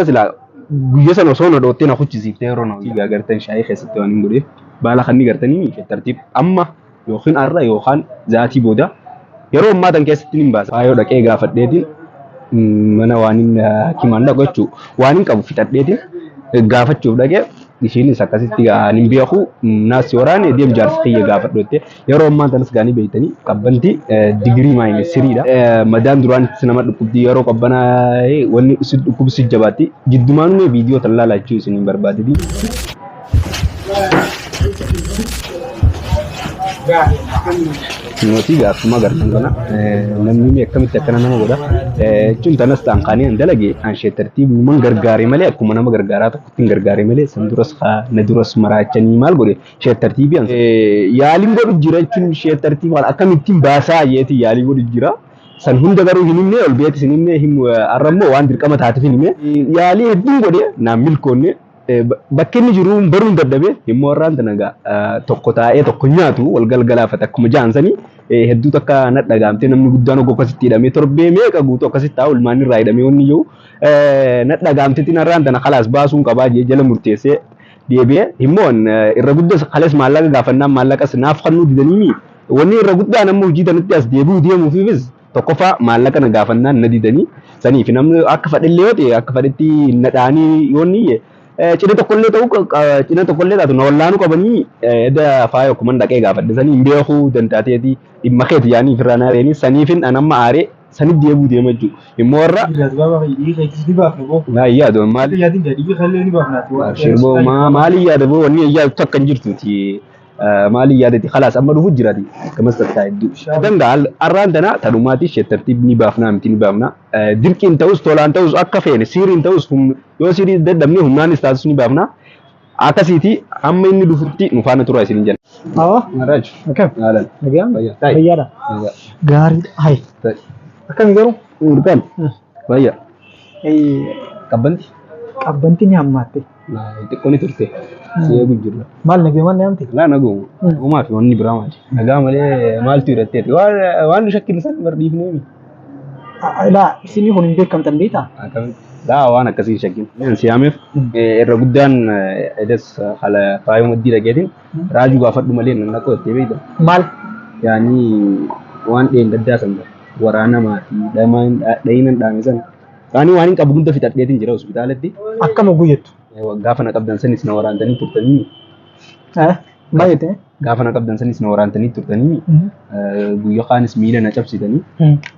Silaa guyyaa sana osoo na dhoottee na kuchisiiftee yeroo na hojii gartan shaayii keessatti waan hin godheef baala kan ni gartanii tartiib amma yookiin har'a yookaan zaatii booda yeroo ammaa tan keessatti ni baasa. Faayoo dhaqee gaafadheetiin mana waan hin hakimaan dhaqu jechuudha. Waan hin qabu fixadheetiin gaafachuuf dhaqee ishiinis akkasitti hin beeku naas waraane deem jaarsa kiyya gaafadhu jettee yeroo ammaa tanas gaanii beektanii qabbanti digirii maayinus siriidha. Madaan duraan nama dhukkubdi yeroo qabbanaa'ee wanni si dhukkubsi jabaatti jiddumaan mee viidiyoo tan laalaa jechuu isin hin barbaadedi. Nootii gaaffuma gartan kana namni mee akkamitti akkana nama godha jechuun tanas ta'an kaanii an dalage an ishee tartiibuman gargaare malee akkuma nama gargaaraa tokkotti hin gargaare malee san duras na duras maraachanii maal godhe ishee tartiibii an yaaliin godhu jira jechuun ishee tartiibaan akkamittiin baasaa yeeti yaalii godhu jira. San hunda garuu hin himne ol beetis hin himne har'a immoo waan dirqama taateef hin hime yaalii hedduun godhe naan milkoonne bakki inni jiru baruun dadhabe immoo har'aan tana egaa tokko taa'ee tokko nyaatu wal galgalaafata akkuma jaansanii hedduu takka na dhagaamtee namni guddaan oguu akkasitti hidhamee torbee meeqa guutuu akkasitti taa'u ilmaan irraa hidhamee wanni jiru na dhagaamteetiin har'aan tana kalaas baasuun qabaa jee jala murteessee deebi'ee immoo irra guddas kalees maallaqa gaafannaan maallaqas naaf kennuu didaniimi wanni irra guddaan amma hojii tanatti as deebi'uu deemuufiifis tokkoffaa maallaqa na gaafannaan na didanii saniif namni akka fadhillee yoo ta'e akka fadhetti na dhaanii yoo inni cina tokkollee ta'uu cina tokkollee taatu na wallaanuu qabanii edda faaya akkuma dhaqee gaafadhe sanii hin beekuu danda'ateeti dhimma keeti yaanii ofirraa na areeni saniifin an amma aaree sanitti deebi'uu deema jechuudha. Immoo warra yaadu maali shirboo maali yaada boo wanni yaadu takka hin jirtuuti. Maali yaadati khalaas amma dhufu jiraati akkamas tattaa hedduu. Danda'a har'aan tana tanumaati ishee tartiibni baafnaa miti ni baafnaa. Dirqiin ta'us tolaan ta'us akka feene siiriin ta'us yoo siirii dadhabne humnaanis taatus ni baafnaa. Akkasiiti amma inni dhufutti nu faana tura isin jenna. Awa, Maraaj. akkam? Haalan. Nagaan? Fayyaa. Ta'i. Fayyaadha. Gaariidha. Hai. Ta'i. Akkami garuu? Urgaan. Fayyaa. Qabbanti. Qabbanti ni hammaatte. Xiqqoo ni turte. Si eegu jirra. Maal nagee maal naamte? Laa naguma. Nagumaa fi wanni biraa maali? Nagaa malee maaltu hidhatteeti? Waan nu shakkinu san bar dhiifneemi. Laa isinii kun hin beekamtan beektaa? Akkamitti? Laa waan akkasii hin shakkin. Si yaameef irra guddaan edas haala faayoo maddii dhaqeetiin raajuu gaafadhu malee nan dhaqu jettee beekta. Maal? Yaani waan dheengaddaa san waraana maatii dhahinan dhaame sana. Yaani waan hin qabu hunda fixadheetiin jira hospitaalatti. Akkam oguu jettu? Gaafa na qabdan sanis na waraantanii turtanii. Maal jettee? Gaafa na qabdan sanis na waraantanii turtanii. Guyyaa kaanis miila na cabsitanii.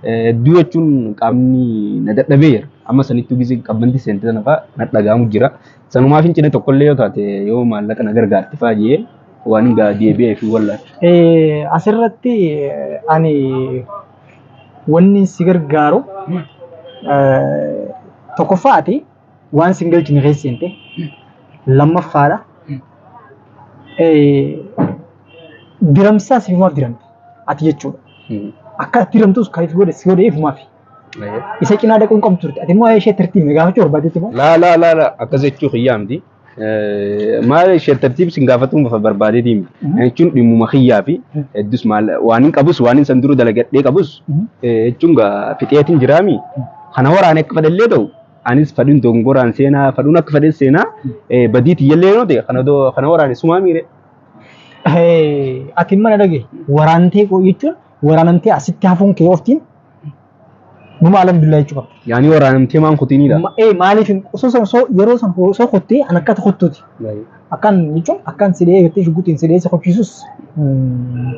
Hedduu jechuun qaamni na dadhabee jira. Amma sanittuu gisee qabbanti seente sana fa'aa na dhaga'amu jira. Sanumaaf hin cine tokkollee yoo taate yoo maallaqa na gargaarte fa'aa jee waan hin deebi'ee fi wallaahi. Asirratti ani wanni si gargaaru tokkoffaa ati waan sin galchine keessa seente lammaffaadha. Diramsaa sifumaaf diramte ati jechuudha. Akka diramtus kan godhe si godhe ifumaaf. Isa cinaa dhaquun qabdu turte. Ati immoo ishee tartiibni gaafachuu barbaadetti moo? Laa laa laa laa akkas jechuu kiyyaa miti. Maal ishee tartiib sin gaafatuun bafa barbaadeetii miti. Jechuun dhimmuma kiyyaa fi hedduus maal waan hin qabus waan hin san dura dalagadhee qabus jechuun fixeetiin jiraami. Kana waraane akka fedhallee ta'u anis fadhiin dongoraan seenaa fadhuun akka fedhe seenaa badii tiyyallee yoo ta'e kana waraane sumaa miire. Ati mana dhage waraantee jechuun waraanamtee asitti hafuun kee oftiin numa alhamdulillah jechuu qabda. Yaani waraanamtee maan kutiinidha. Maaliif osoo san osoo yeroo san osoo kuttee an akkata kuttuuti. Akkan jechuun akkan si dhee jettee shuggutiin si dhee si kuchiisus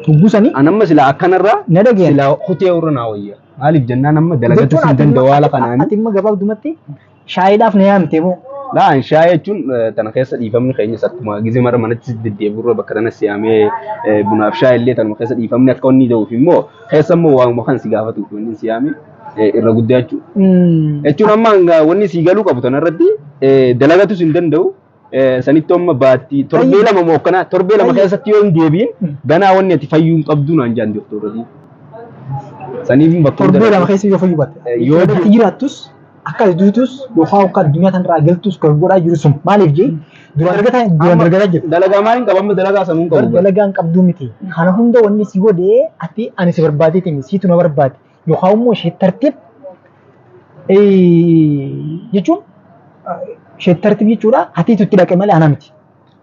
tuggusanii. An amma silaa akkanarraa Na dhageen. silaa kutee irra naa wayya. Maaliif jennaan amma dalagatu Jechuun sin danda'u haala kanaani. Ati immoo gabaabdumatti shaayiidhaaf na yaamte moo? Laa an shaayii jechuun tana keessa dhiifamni keenyas akkuma gizee mara manatti deddeebi'urra bakka tana siyaamee bunaaf shaayii illee tanuma keessa dhiifamni akka wanni ta'uuf immoo keessa immoo waanuma kan si gaafatuuf wanni siyaame irra guddaa jechuudha. Jechuun amma wanni si galuu qabu tanarratti dalagatus hin danda'u. Sanittuu amma baatti torbee lama moo akkanaa torbee lama keessatti yoo hin deebiin ganaa wanni ati fayyuu hin qabdu naan jaan doktorri. Saniif bakka Torbee lama keessa yoo fayyuu baatte. Yoo Ati jiraattus akka ati duutus yookaan akka addunyaa tanarraa galtus kan godhaa jiru sun maaliif jee duraan dalagaa duraan dalagaa jiru. Dalagaa maaliin qaba amma dalagaa sanuu hin qabu. Dalagaan qabduu miti. Kana hunda wanni si godhee ati ani si barbaadeetiin siitu na barbaade. Yookaan immoo ishee tartiib jechuun ishee tartiib jechuudha atiitu itti dhaqe malee ana miti.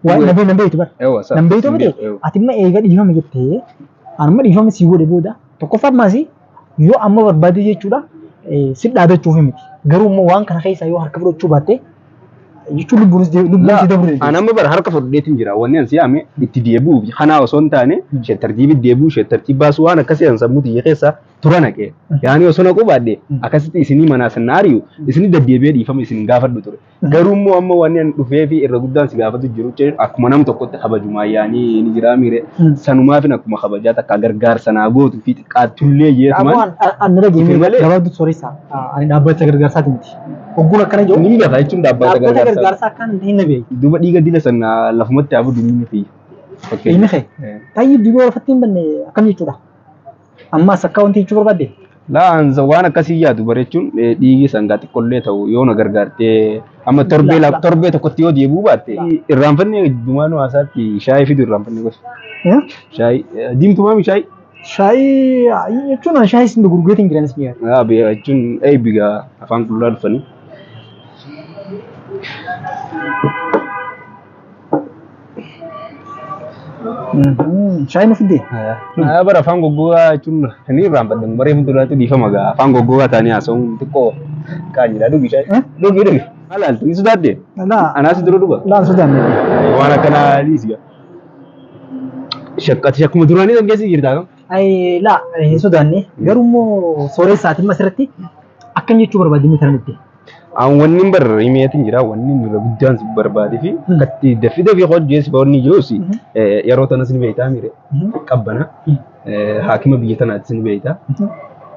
Waan nan beektu bara. Nan beektu miti. Ati immoo eega dhiifama jettee anuma dhiifama sii godhe booda tokkoffaa ammaas yoo amma barbaade jechuudha si dhaadachuuf miti. Garuu immoo waan kana keessaa yoo harka fudhachuu baatte jechuun lubbuunis lubbuun si dabruu dandeessi. An amma bara harka fudhadheetiin jira. Wanni an si'ame itti deebi'uuf kanaa osoo hin taane ishee tartiibi deebi'uu ishee tartiib baasuu waan akkasii an sammuu xiyya keessa tura naqee. Yaani osoo naquu baadhe akkasitti isinii manaa san ari'u isinii deddeebi'ee dhiifama isin gaafadhu ture. Garuu immoo amma wanni an dhufee fi irra guddaan si gaafatu jiru akkuma nam tokkotti kabajumaa yaani ni jira miire sanumaafin akkuma kabajaa takka gargaarsa naa gootu fi xiqqaattullee jeetumaan. Ani dhageenye gabaabduu sooressa ani dhaabbata gargaarsaati miti. Hogguun akkana jiru. Ni lafa jechuun dhaabbata gargaarsaa. Dhaabbata gargaarsaa akkaan hin beeku. Duuba dhiiga dila sana lafumatti hafu diinni fi. Inni kee. Tayyib duuba lafatti hin banne akkam jechuudha. Ammas akka wanti jechuu barbaadde. Laa waan akkasii yaadu bareechuun dhiigi sangaa xiqqollee ta'u yoo na gargaartee amma torbee tokkotti yoo deebi'uu baatte irraanfannee dumaanuu haasaatti shaayii fidu irraanfannee gosa. Shaayii diimtumaami shaayii. Shaayii jechuun shaayii isin gurgureetiin jiranis ni yaadu. Jechuun eebbigaa afaan qullaa dhufanii. Shaayii nu fiddee? Bara afaan goggogaa jechuun ni irraanfadhan baree fuulduraatti dhiifama gaa afaan goggogaa ta'anii haasa'uun xiqqoo qaanyiidha dhugi shaayii. Dhugi dhugi. Maal haaltu ni sodaadde? Anaas dura dhuga. Laa sodaanne. Waan akkanaa dhiisi gaa. Shakkati shakkuma duraanii kan keessa jirtaa kam? Laa hin sodaanne garuu immoo sooressaatiin asirratti akkam jechuu barbaadde ni taranitti. Wanni bar himeetiin jira wanni irra guddaan si barbaadee fi akkatti dafii dafii hojjees wanni jirus yeroo tanas ni beektaa mire qabbana haakima biyya tanaattis ni beektaa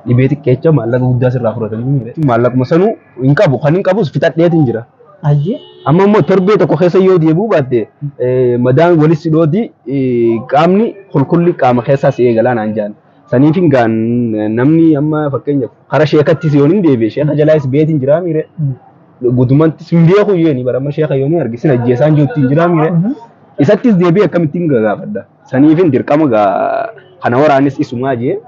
dhibee xiqqeecha maallaqa guddaa sirraa fudhatanii mire maallaquma sanuu hin qabu kan hin qabus fixadheetiin jira. Amma immoo torbee tokko keessa yoo deebi'uu baatte madaan walis hidhooti qaamni qulqulli qaama keessaa si eegalaa naan jaan. Saniif hin gaan namni amma fakkeenyaaf kara sheekattis yoo hin deebi'e sheeka jalaas beetiin jiraa miire guutummaattis hin beeku yooni bara amma sheeka yooni argisin ajjeesaan jirutti hin jiraa miire isattis deebi'e akkamittiin gaafadha. Saniif hin dirqama kana waraanis isumaa jee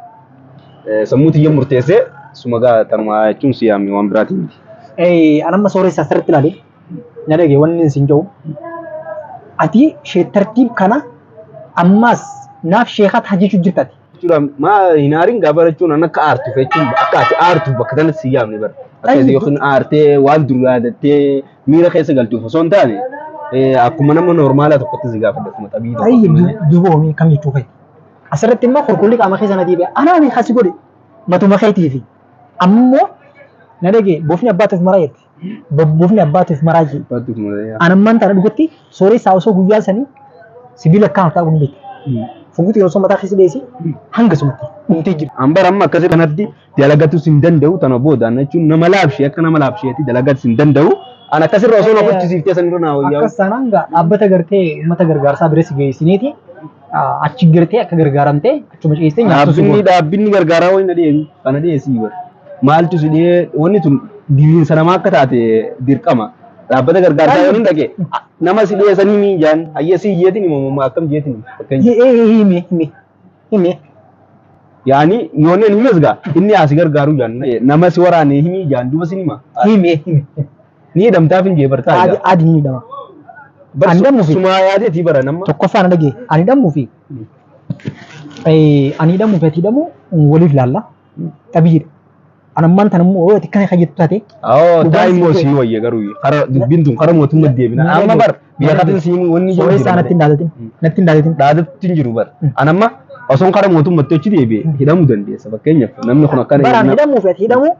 sammuu tiyya murteessee suma gaa tanumaa jechuun si yaame waan biraatiin miti. An amma sooressa asirratti ilaale na dhage wanni isin jedhu ati ishee tartiib kana ammas naaf sheekaa ta'a jechuu jirtati. Jechuudha maa hin aarin gaafa jechuun an akka aartuuf jechuun akka ati aartuuf bakka kanatti si yaamne bara. Akka yookiin aartee waan dur yaadattee miira keessa galchuuf osoo hin taane akkuma nama noormaalaa tokkotti si gaafadha akkuma xabii tokkotti malee. Duuba oomii kam jechuu fa'i. Asirratti immoo qulqulli qaama keessa na deebi'a. Anaa kasi godhe matuma keetii fi ammoo na dhage bofni abbaatuuf maraa jetti. Bofni abbaatuuf maraa jetti. Anammaan tana dhugatti sooressaa osoo guyyaa sanii sibiila akkaan ta'uu hin beeku. Fuguuti yeroo mataa keessa dhiyeessi hanga sumatti dhumtee jira. An bara amma akkasii kanatti dalagatus hin danda'u tana booda jechuun nama laabshee akka nama laabsheetti dalagatus hin danda'u. An akkasirra osoo na qochisiiftee sanirra naa wayyaa. Akkas taanaan dhaabbata gartee uummata gargaarsaa bira si geessiniiti achi gartee akka gargaaramtee achuma ciistee nyaattu si godhu. Dhaabbinni gargaaraa wayii na dhiyeessu kana dhiyeessii bara. Maaltu si dhiyee wanni tun diriirsa namaa akka taate dirqama. Dhaabbata gargaarsaa yoo hin dhaqe nama si dhiyeessanii miijaan hayya si hiyyeetiin himamu akkam jeetiin fakkeenya. Hime hime hime. Yaani yoonni hin himes gaa inni asi gargaaru jaan nama si waraane himi jaan duuba sin hima. Hime hime. Ni hidhamtaaf hin jee bartaa. Adi ni hidhama. Ani hidhamuu fi. Sumaa yaadeetii bara nama. Tokkoffaa na dhagee ani hidhamuu fi ani hidhamuu fi ati hidhamuu waliif laalla xabiidha. Anammaan tan immoo yoo ati kana jettu taate. Taa immoo sii wayya garuu kara dubbiin tun kara mootummaa deebina. Amma bar biyya katin sii wanni jiru. Sooressaa natti hin dhaadatin. Natti hin dhaadatin. Dhaadatti hin jiru bar. Anamma osoon kara mootummaatti achi deebi'e hidhamuu dandeessa fakkeenyaaf namni kun akkana. Baraan hidhamuu fi ati hidhamuu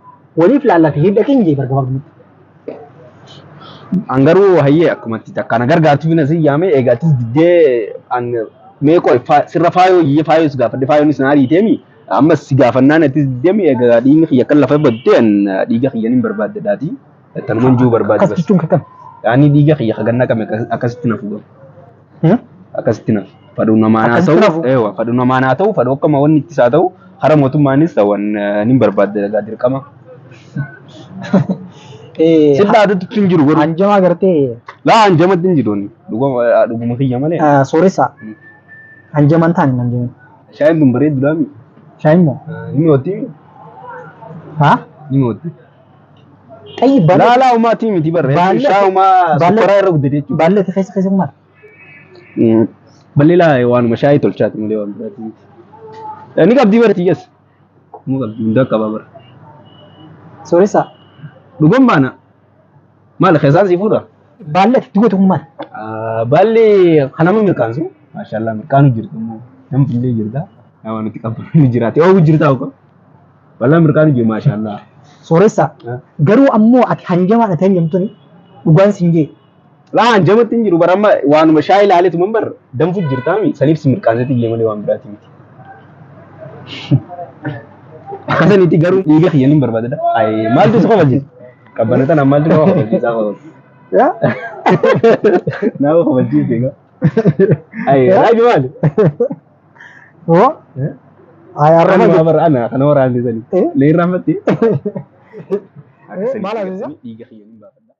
waliif laallate hidhakin jee bar gabaabumatti. An garuu hayyee akkumatti takka na gargaartuuf na si yaame eegaattis diddee an mee qoy sirra faayoo iyyee faayoo si gaafadhe faayoon isin ariiteemi. Amma si gaafannaan attis diddee eegaa dhiigni kiyya kan lafa badde an dhiiga kiyya nin barbaadde Tanuman jiru barbaadde. Akkas jechuun kakam. Yaani dhiiga kiyya kaganna qame akkasitti nafu gamu. Akkasitti nafu. Fadhuu namaa naa ta'u. Eewa fadhuu namaa naa ta'u fadhuu akkama wanni ittis haa ta'u hara mootummaanis ta'u nin barbaadde egaa dirqama. Si dhaadatu hin jiru garuu. Hanjamaa gartee. Laa hanjamatti hin jiru dhuguma kiyya malee. Sooressa. Hanjamaan taane hanjamaan. Shaayiin tun bareeddu laami. Shaayiin moo? Inni hootii. Haa? Ni mootti. Xayyi baallee. Laalaa umaatii miti barra. Baallee- Shaa umaa baallee- sukkaraa irra guddate jechuudha. Baallee keessa keessa maal? Ballee laa waanuma shaayii tolchaati malee waan biraati miti. Ni qabdii bara tiyyas. Ni qabdii hundaa qaba bara. Sooressa. Dhugan baana. Maal keessaan si fuudha? Baallee ati gootu kun maal? Baallee kanama mirkaansu. Maashaallah mirkaanu jirtu immoo. Nama fillee jirta. Nama nuti qabu ni jiraate. Oo jirta oka. Wallah mirkaanu jiru maashaallah. Sooressa. Garuu ammoo ati hanjamaan ati hanjamtuni dhugaan siin jee. Laa hanjamatti hin jiru bara amma waanuma shaayii ilaaleetu man bar danfu jirtaami saniif si mirkaansetti illee malee waan biraati miti. Akkasanitti garuu dhiiga kiyyan hin barbaadada. Ayi maaltu si kofalchiisa? Qabbana tana maaltu nama kofalchiisa? Nama kofalchiise egaa. Ayi raaji maali? Oo. Ayi Ana arraba. bara ana kana waraanne sanii. Eh? Na irraanfatte. Maal haasisa? Dhiiga kiyyan hin barbaadada.